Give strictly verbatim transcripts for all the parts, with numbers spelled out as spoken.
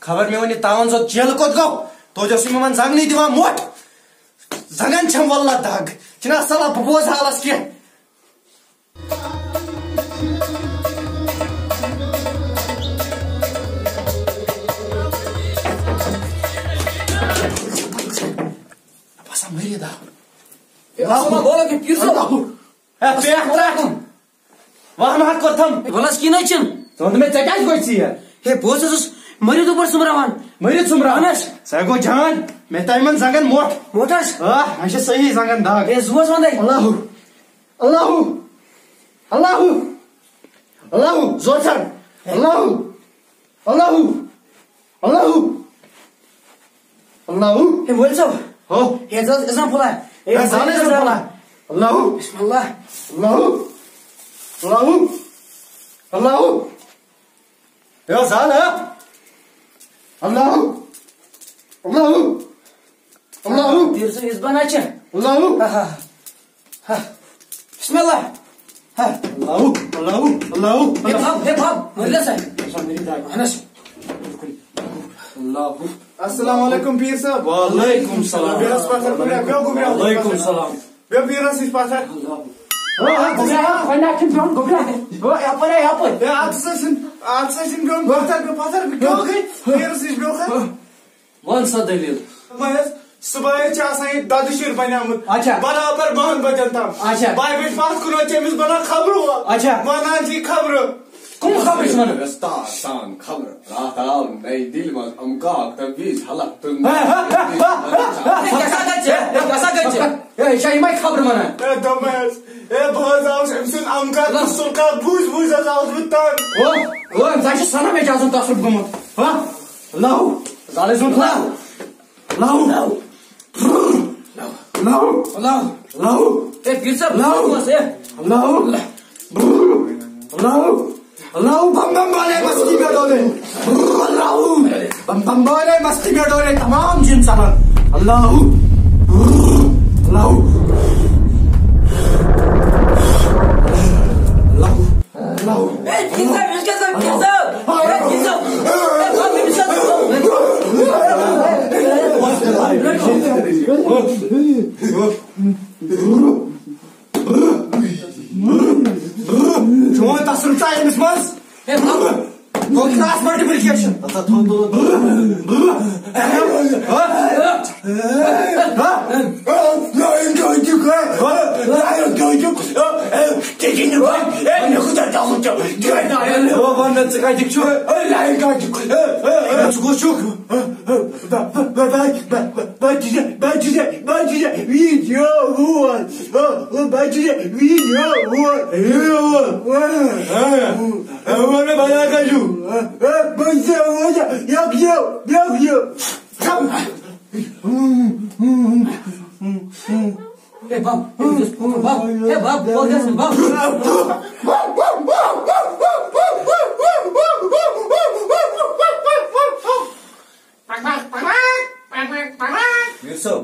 خبر مےٚ وَنہِ تاوَن زوٚت جیلہٕ کوٚت گوٚو؟ توتہِ اوس یہِ مےٚ وَن زنٛگنٕے دِوان موٚٹھ۔ زنٛگن چھَم واللہ دگ۔ چھِنہ اَصٕل بہٕ بوزٕ حالَس کینٛہہ۔ باسان مٔرِتھ آو۔ اے، السلام علیکم، پیٖر صٲب۔ السلام۔ اے، بیٚہہ ترٛٹھ۔ وَن حظ کوٚتھَم؟ وَلہٕ حظ، کِہیٖنۍ نہٕ حظ چھُنہٕ۔ ژٕ وَن تہٕ مےٚ، ژےٚ کیٛازِ گوٚژھ ژیر؟ ہے، بہٕ حظ اوسُس مٔرِتھ اوپَر سُمبراوان۔ مٔرِتھ سُمبراوان؟ اَہَن حظ۔ ژےٚ گوٚو جان، مےٚ تہِ آیہِ یِمَن زنٛگَن موٚٹھ۔ موٚٹھ حظ؟ آ، مےٚ چھِ صحیح زنٛگَن دَگ۔ ہے، زُوَس وَندَے۔ اللہ، اللہ، اللہ، اللہ، زور چھَن۔ اللہ، اللہ، اللہ۔ اللہ۔ ہے مولوی صٲب۔ ہو۔ ہے حظ، اِسلام پھوٚلہ۔ ہے ہے، زانَے اِسلام پھوٚلہ۔ اللہ۔ بسم اللہ۔ اللہ۔ اللہ۔ اللہ۔ ہے زال، ہے۔ اللہ۔ اللہ۔ اللہ۔ پیٖر صٲب، یُس بَنان چھِ۔ اللہ۔ ہا، ہا، ہا۔ بسم اللہ۔ ہا۔ اللہ، اللہ، اللہ، ہے اللہ۔ بھب، ہے بھب، مٔرۍ گژھِ۔ اہن حظ۔ اللہ۔ السلام علیکم پیٖر صٲب۔ وعلیکم السلام۔ بیٚہہ حظ پتھر کُن، بیٚہہ گوٚبرا۔ وعلیکم السلام۔ بیٚہہ پیٖرَس نِش پتھر۔ اللہ۔ ہو، اَتھ سا چھُنہٕ پیوٚن گوٚبرا۔ ہو، یَپٲرۍ، ہے، یَپٲرۍ۔ ہے، اَتھ سا چھُنہٕ، اَتھ سا چھُنہٕ پیوٚن پتھر، بیٚہہ پتھر، بیٚہہ کیٛاہ گٔے؟ پیٖرَس نِش بیٚہہ۔ وَن سا دٔلیٖل۔ دوٚپمَے حظ، صُبحٲے چھِ آسان یہِ دۄدٕ شُرۍ بَنیٛامُت۔ اچھا۔ برابر بَہَن بَجَن تام۔ اچھا۔ بَہہِ بَجہِ پَتھ کُن حظ چھِ أمِس بَنان خبرٕ وول۔ اچھا۔ وَنان چھِ یہِ خبرٕ۔ کٕم خبرٕ چھِ وَنان؟ رفتار سان خبرٕ۔ راتھ آو نَیہِ دِلہِ منٛز اَمہٕ کاک تہٕ وِزِ حلق تہٕ ہے، ہے، ہے، ہے، ہے، ہے۔ ہے، کیٛاہ سا گژھِ؟ ہے، کیٛاہ سا گژھِ؟ ہے، یہِ چھا یِمَے خبرٕ وَنان؟ ہے، دوٚپمَے حظ۔ ہے، بہٕ حظ آوُس أمۍ سُنٛد اَمہٕ کاک تہٕ سُلہٕ کاک بوٗزۍ بوٗزۍ حظ آوُس بہٕ تنٛگ۔ ہو، ہو، أمِس حظ چھِ صنم ییٚتہِ آسان تصرُف گوٚمُت۔ ہا؟ لَو۔ زالَے سُنٛد لَو۔ لَو۔ لَو۔ لَو۔ لَو۔ لَو۔ ہے، پیٖر صٲب، لَو۔ لَو۔ ہے۔ لَو۔ لَو۔ لَو۔ بم بم بالے مستی میں ڈولے۔ لَو۔ بم بم بالے مستی میں ڈولے، تمام جن سمن۔ لَو۔ لَو۔ لَو۔ لَو۔ ہے، پیٖر صٲب، یہِ کیٛاہ سا، پیٖر صٲب؟ ہے، پیٖر صٲب۔ ہے، بَب، أمِس حظ۔ چون تصرُف ژاے أمِس منٛز۔ ہے، بَب۔ گوٚو class multiplication۔ ہا؟ ہا؟ ہا؟ لاین کیٛاہ چھُکھ؟ ہا؟ لاین کیٛاہ چھُکھ؟ ہا؟ ہے، ژےٚ چھے نہٕ پَے۔ ہے، مےٚ کوٗتاہ ڈاوُن چھُ۔ ہے، لاین۔ ہے، وَن مےٚ، ژٕ کَتِکۍ چھُکھ؟ ہے، لاین کَتہِ چھُکھ؟ ہے، ہے، ہے۔ ژٕ کُس چھُکھ؟ ہے، ہے، بہٕ، بہٕ، بہٕ، بہٕ، بہٕ، بہٕ چھُس، بہٕ چھُس، بہٕ چھُس ویٖڈیو وول۔ بہٕ، بہٕ چھُس ویٖڈیو وول۔ ہے، ہے، وَن مےٚ، بَنیٛا کَتہِ چھُکھ؟ ہے، بہٕ چھُس وَنان، یَکھ یہِ، یَکھ یہِ۔ ہے بَب، ہے بَب، ہے بَب، کوٚت گژھِ بَب؟ سو،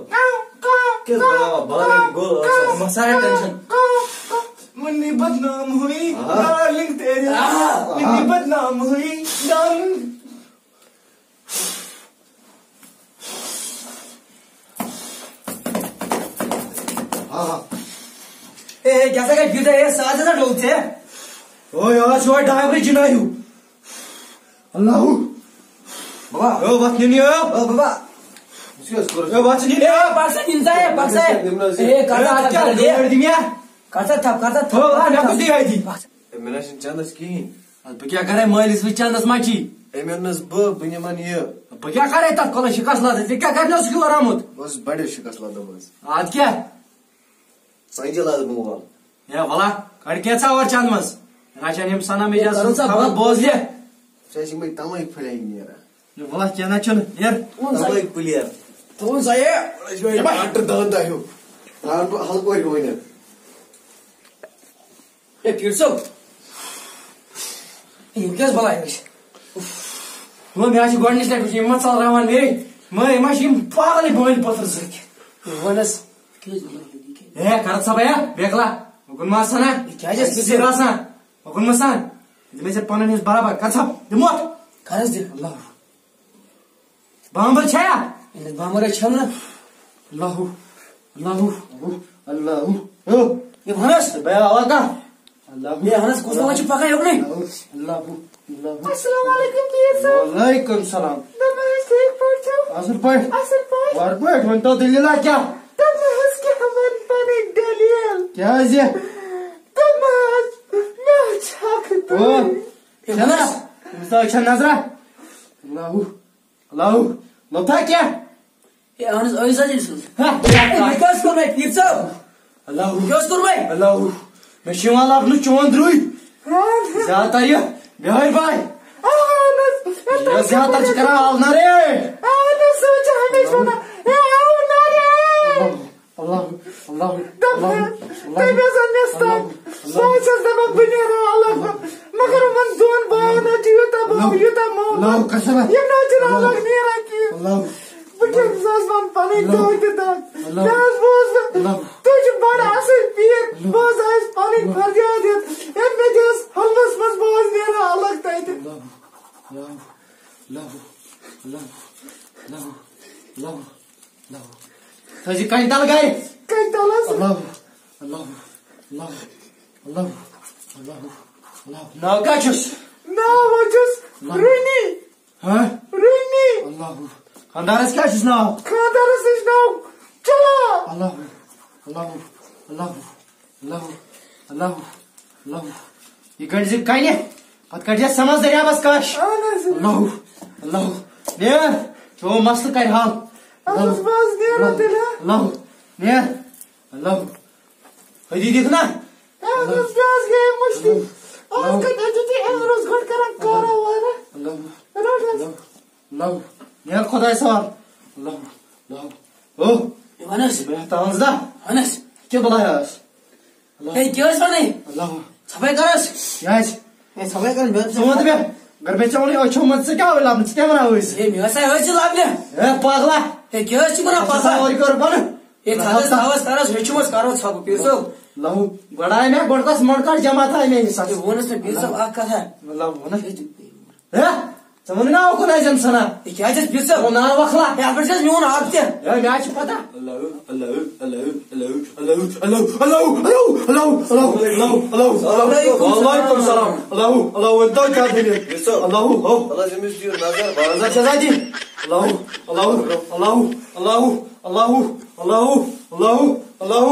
کیٛاہ بناوان؟ بانہٕ گوٚل ٲسَس۔ مسالہ ٹینشن۔ منی بدنام ہوئی آہا۔ ڈارلنگ تیری۔ آہا۔ منی بدنام ہوئی ڈارلنگ۔ ہاں، ہاں۔ اے، اے، کیٛاہ سا گژھِ یوٗتاہ؟ اے، سا تہِ سا ڈوٚل ژےٚ۔ او یار، چھُ وۄنۍ ڈاے ؤری جِناہیوٗ۔ اللہ۔ بابا۔ او، وَتھ نِنہِ، او۔ او، بابا۔ ژٕ کیٛاہ حظ کوٚرُتھ؟ او، وَتھ ژٕ نِنہِ، او۔ پَکھ سا، نِن سا، ہے، پَکھ سا۔ نِمہٕ نہٕ حظ ہے، یہِ۔ کَر سا، ہے، کَر کیٛاہ سا، گٲڑۍ دِ مےٚ؟ کَر سا تھَپھ، کَر سا تھَپھ، او، کَر سا مےٚ تھَپھ۔ کُس دی اَتہِ؟ پَکھ سا۔ ہے، مےٚ نہ حظ چھِنہٕ چَندَس کِہیٖنۍ۔ اَدٕ بہٕ کیٛاہ کَرٕ؟ مٲلِس وٕچھ چَندَس ما چھی؟ أمۍ اوٚن نہٕ حظ بہٕ، بہٕ نِمَن یہِ۔ بہٕ کیٛاہ کَرٕ تَتھ کۄلَس شِکَس لَتَس؟ ژےٚ کیٛاہ کَرنہِ اوسُکھ یور آمُت؟ بہٕ اوسُس بَڑٕ شِکَس لَتَس منٛز۔ اَدٕ کیٛاہ؟ سنجل از مول۔ ہے وَلہ، کَڑ کینٛژھا اورٕ چَنٛدٕ منٛز۔ رَچھَن یِم سَنَم ہے، اِجازت کَرُن سا خبر بنٛد۔ بوز یہِ۔ ژےٚ چھِ یِمَے تَمٲے پھٔلۍ نیران۔ ہے وَلہ، کینٛہہ نہ چھُنہٕ، نیر۔ تُہُنٛد سا تَمٲے یہِ۔ پٕلیر۔ تُہُنٛد سا یہِ۔ أسۍ چھِ وۄنۍ ڈاکٹر دَنٛد دَہیُک۔ ترٛاوَن بہٕ ہَلکہٕ وۄنۍ ؤنِتھ۔ ہے، پیٖر صٲب۔ یِم کیٛاہ حظ بَلاے ٲسۍ؟ وۄنۍ مےٚ حظ چھِ گۄڈٕنِچ لَٹہِ وٕچھمٕتۍ، یِم ما ژَلراوان مےٚ؟ مہ، یِم ما چھِ یِم پاگلٕے بٲنۍ پٔتھٕر زٔکِتھ۔ وَن حظ۔ ہے، کَر ژٕ بیا، بیکلا۔ اُکُن ما سَنا؟ یہِ کیٛازِ اَسہِ چھِ سِر آسان؟ اُکُن ما سَن؟ دِ مےٚ ژےٚ پَنُن حِصہٕ برابر، کَر ژٕ؟ دِموتھ۔ کَر حظ دِ؟ اللہ۔ بامبر چھا؟ ییٚلہِ بامبر ہے چھَم نہ۔ اللہ، اللہ، اللہ۔ یہِ وَن حظ۔ بیا، آوا کانٛہہ؟ اللہ۔ ہے، اہن حظ، کُس دۄہ چھُ پَکان یوٚکنُے؟ اللہ، اللہ۔ السلام علیکم، پیٖر صٲب۔ وعلیکم السلام۔ دَپان حظ، ٹھیٖک پٲٹھۍ چھِو؟ اَصٕل پٲٹھۍ۔ اَصٕل پٲٹھۍ۔ وارٕ پٲٹھۍ، ؤنۍ تو دٔلیٖلہ کیٛاہ؟ دَپان حظ، کیٛاہ وَنہٕ پَنٕنۍ دٔلیٖل؟ کیٛازِ؟ دَپان حظ، مےٚ چھَکھ او، تُہۍ۔ چھَنا؟ أمِس تہِ چھَنہٕ نظرا؟ اللہ، اللہ، لوٚبتھا کیٛاہ؟ ہے، اہن حظ، أسۍ حظ چھِ سُہ۔ ہا؟ ہے، مےٚ کیٛاہ حظ کوٚر مےٚ، پیٖر صٲب؟ اللہ۔ مےٚ کیٛاہ حظ کوٚر مےٚ؟ اللہ۔ مےٚ چھُ یِوان لَبنہٕ چون درٛوے۔ اہن حظ۔ زیادٕ تر یہِ بِہٲرۍ باے۔ اہن حظ۔ یہِ زیادٕ تر چھِ کران آو نہ رے۔ اہن حظ، سُہ چھُ ہمیشہِ وَنان، ہے، آو نہ رے۔ اللہ، اللہ، اللہ، دَپان، اللہ، تٔمۍ حظ أنۍ مےٚ سَتھ۔ اللہ، سُہ حظ چھَس دَپان، بہٕ نیرٕ الگ۔ مگر یِمَن دۄن بایَن حظ چھُ یوٗتاہ بوٚڑ، اللہ، یوٗتاہ محبت۔ اللہ، قسم۔ یِم نہ حظ چھِنہٕ اللہ، الگ نیران کینٛہہ۔ اللہ۔ بہٕ کیٛاہ حظ وَنہٕ پَنٕنۍ اللہ، دٲدۍ تہٕ دَگ؟ اللہ، مےٚ حظ بوز نہٕ۔ اللہ۔ تُہۍ چھِو بَڑٕ اَصٕل پیٖر۔ اللہ۔ بہٕ حظ آیَس پَنٕنۍ اللہ۔ فریاد ہٮ۪تھ۔ ہے، مےٚ دِ حظ حلمَس منٛز، بہٕ حظ نیرٕ الگ تَتہِ۔ اللہ، اللہ، اللہ، اللہ، اللہ، اللہ۔ اللہ۔ تھٲیزِ کنہِ تل گرِ۔ کنہِ تل حظ۔ اللہ، اللہ، اللہ، اللہ، اللہ، اللہ۔ ناو کیٛاہ چھُس؟ ناو حظ چھُس اللہ۔ رُنی۔ ہاں؟ رُنی۔ اللہ۔ خانٛدارس کیٛاہ چھُس ناو؟ خانٛدارس حظ چھُ ناو چلا۔ اللہ، اللہ، اللہ۔ اللہ، اللہ، اللہ۔ یہِ کٔڑۍ زِ کنہِ، پتہٕ کٔڑۍ زِ سمس دٔریاوس کش۔ اہن حظ۔ اللہ، اللہ۔ نیر، چون مسلہٕ کرِ حل۔ اہن حظ، اللہ، بہٕ حظ نیرٕ اللہ، تیٚلہِ، ہا؟ اللہ، نیر، اللہ۔ حدی دِکھ نا۔ اہن حظ، بہٕ حظ گٔیے مٔشتٕے۔ اللہ، آز اللہ۔ کتہِ حظ چھِو تُہۍ أمۍ روز گۄڈٕ کران کارا وارا؟ اللہ، رَٹ حظ۔ اللہ۔ لو، نیر خۄدایَس حوال۔ لو، لو۔ او۔ ہے، وَن حظ۔ بہٕ ہٮ۪تھ تانٛز دا۔ وَن حظ۔ کیٛاہ بَلایا ٲس؟ لو۔ ہے، کیٛاہ حظ وَنَے؟ لو۔ ژھۄپَے کَر حظ۔ کیٛازِ؟ ہے، ژھۄپَے کَر، مےٚ ژٕ وَن تہٕ مےٚ، اگر مےٚ ژےٚ ووٚنُے أچھو منٛز، ژٕ کیٛاہ وَنان؟ ژٕ کیٛاہ وَنان ٲسۍ؟ ہے، مےٚ ہسا ٲسۍ ژٕ لَبنہِ۔ ہے، پاگلا۔ ہے، کیٛاہ حظ چھِ وَنان ژٕ پاگلا؟ سوٲرۍ کٔر بَنہٕ۔ ہے، تھَوَس، تھَوَس کَر حظ، ہیٚچھِو حظ، کَرو ژھۄپہٕ، پیٖر صٲب۔ لو۔ گۄڈٕ آے مےٚ گۄڈٕ کَس مَنٛڈ کَر جمع تھاے مےٚ یہِ سَتھ۔ ہے، ووٚنُس نہ، پیٖر صٲب، اَکھ کَتھا۔ لو، ووٚنُس۔ ہے؟ ژٕ وَنُن نا اُکُن آسہِ زَن سَنا۔ ہے، کیٛازِ حظ پیٖر صٲب؟ او، ناو وَکھلا۔ ہے، اَتھ پٮ۪ٹھ چھِ حظ میون آب تہِ۔ ہے، مےٚ حظ چھِ پَتہ۔ اللہ، اللہ، اللہ۔ وعلیکم السلام۔ اللہ، اللہ، ؤنۍ تو کیٛاہ دٔلیٖل؟ پیٖر صٲب۔ اللہ، ہو۔ اللہ، أمِس دِیِو نظر۔ نظر چھَس اَتہِ۔ اللہ، اللہ، اللہ، اللہ، اللہ، اللہ۔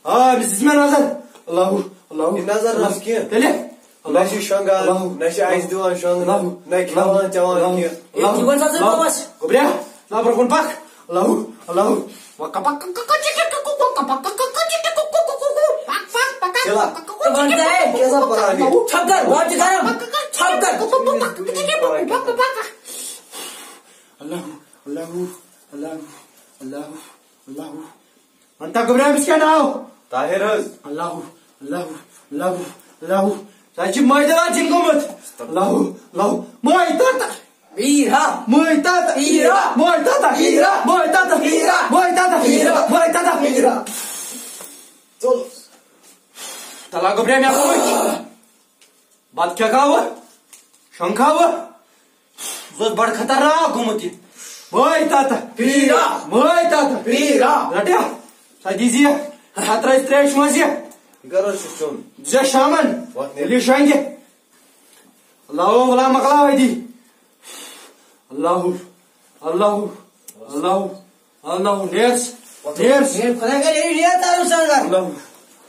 آ، أمِس دِژ مےٚ نظر۔ اللہ، اللہ۔ یہِ نظر ٲس کینٛہہ۔ تیٚلہِ؟ نہ چھِ شۄنٛگان، اللہ، نہ چھِ اَسہِ دِوان شۄنٛگنہٕ، اللہ، نہ کھٮ۪وان چٮ۪وان اللہ، کینٛہہ۔ اللہ، ییٚتہِ وَن سا ژٕ اللہ۔ بابَس۔ گوٚبریا، ژٕ برٛونٛہہ کُن پَکھ۔ اللہ، اللہ، اللہ۔ چلا۔ ژٕ وَن سا، ہے۔ کیٛاہ سا پَران یہِ؟ ژھۄپہٕ کَر، وَن تہِ کَرَم۔ ژھۄپہٕ کَر۔ اللہ، اللہ، اللہ، اللہ، اللہ۔ وَن تہٕ گوٚبریا، أمِس کیٛاہ ناو؟ طاہر حظ۔ اللہ، اللہ، اللہ، اللہ۔ سُہ حظ چھُ مٲدان جِن گوٚمُت۔ اللہ، اللہ۔ مٲدان۔ پیٖرا۔ مٲے تَتھ۔ پیٖرا۔ مٲے تَتھ۔ پیٖرا۔ مٲے تَتھ۔ پیٖرا۔ مٲے تَتھ۔ پیٖرا۔ مٲے تَتھ۔ پیٖرا۔ ژوٚل۔ تَلا گوٚبریا مےٚ گوٚمُت۔ بَتہٕ کھٮ۪کھاوٕ، شۄنٛگ کھاوٕ۔ بہٕ اوسُس بَڑٕ خطرناک گوٚمُت یہِ۔ مٲے تَتھ۔ پیٖرا۔ مٲے تَتھ۔ پیٖرا۔ رَٹیا، سۄ دیٖزِ یہِ۔ اَتھ ترٛٲوِتھ ترٛیشہِ منٛز یہِ۔ گرٕ چھُ سیُن۔ زِ شامَن۔ وَتھ نیرِ۔ ییٚلہِ یہِ شۄنٛگہِ۔ اللہ، اللہ، مۄکلاو أتی۔ اللہ، اللہ، اللہ، اللہ، نیر، نیر۔ نیر، خۄداے کَرِ یہِ نیر تارُن سان گَرٕ۔ اللہ،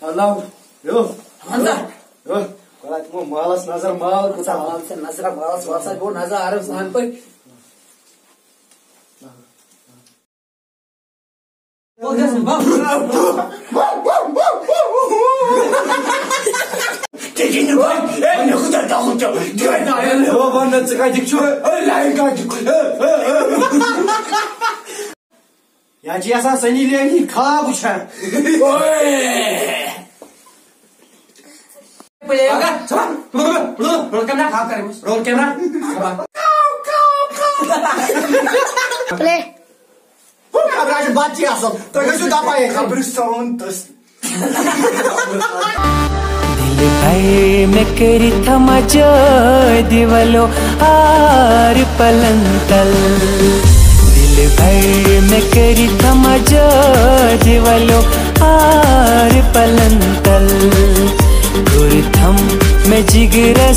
اللہ، یو۔ وَن سا۔ یو۔ خۄداے تِمو مالَس نظر، مال کوٗتاہ۔ مال چھِ نظر، مالَس وَسان گوٚو نظر آرام سان پٲٹھۍ۔ یا چھِ آسان سنی لیونی خواب وٕچھان۔ پلے۔ پگاہ، ژٕ وَن، roll camera, roll camera. Play. ہُم خبرا چھِ بَتہٕ چی اَصٕل۔ تُہۍ گٔژھِو دَپان ییٚتہِ۔ قبرستان تہٕ دل بھر میں کری تھا مجد ولو آر پلنتل۔ دل بھر میں کری تھا مجد ولو آر پلنتل۔ گرتھم میں جگرس